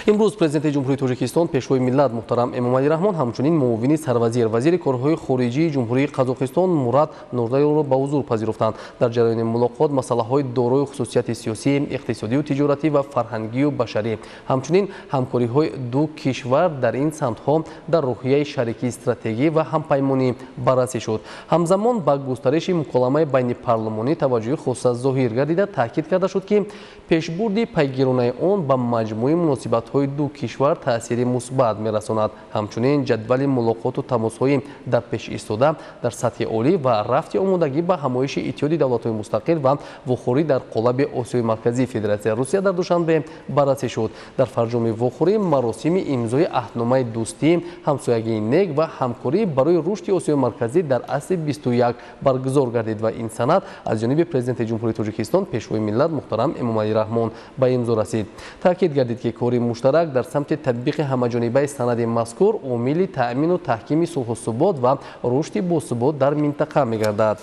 Имрӯз Президенти Ҷумҳурии Тоҷикистон, Пешвои миллат муҳтарам Эмомалӣ Раҳмон ҳамчунин муовини сарвазир, вазири корҳои хориҷии Ҷумҳурии Қазоқистон Мурат Нурдайұлы ба ҳузур пазируфтанд. Дар ҷараёни мулоқот масъалаҳои дорои хусусияти сиёсӣ, иқтисодию тиҷоратӣ ва фарҳангию башарӣ, ҳамчунин ҳамкориҳои ду кишвар дар ин самтҳо дар рӯҳияи шарикии стратегӣ ва ҳампаймонӣ баррасӣ шуд. Ҳамзамон ба густариши муколамаи байнипарлумонӣ таваҷҷӯҳи хоса зоҳир гардида, таъкид карда шуд, ки пешбурди пайгиронаи он ба маҷмӯи муносибатҳои ду кишвар таъсири мусбат мерасонад. Ҳамчунин ҷадвали мулоқоту тамосҳои дар пеш истода дар сатҳи олӣ ва рафти омодагӣ ба ҳамоиши Иттиҳоди давлатҳои мустақил ва вохӯрӣ дар қолаби Осиёи Марказии Федератсияи Русия дар Душанбе баррасӣ шуд. Дар фарҷоми вохӯрӣ маросими имзои аҳдномаи дӯстӣ, ҳамсоягии нек ва ҳамкорӣ барои рушди Осиёи Марказӣ дар асри 21 баргузор гардид ва ин санад аз ҷониби Президенти Ҷумҳурии Тоҷикистон, Пешвои миллат муҳтарам Эмомалӣ Раҳмон ба имзо расид. Таъкид гардид, ки кори муштарак дар самти татбиқи ҳамаҷонибаи санади мазкур омили таъмину таҳкими сулҳу субот ва рушди босубот дар минтақа мегардад.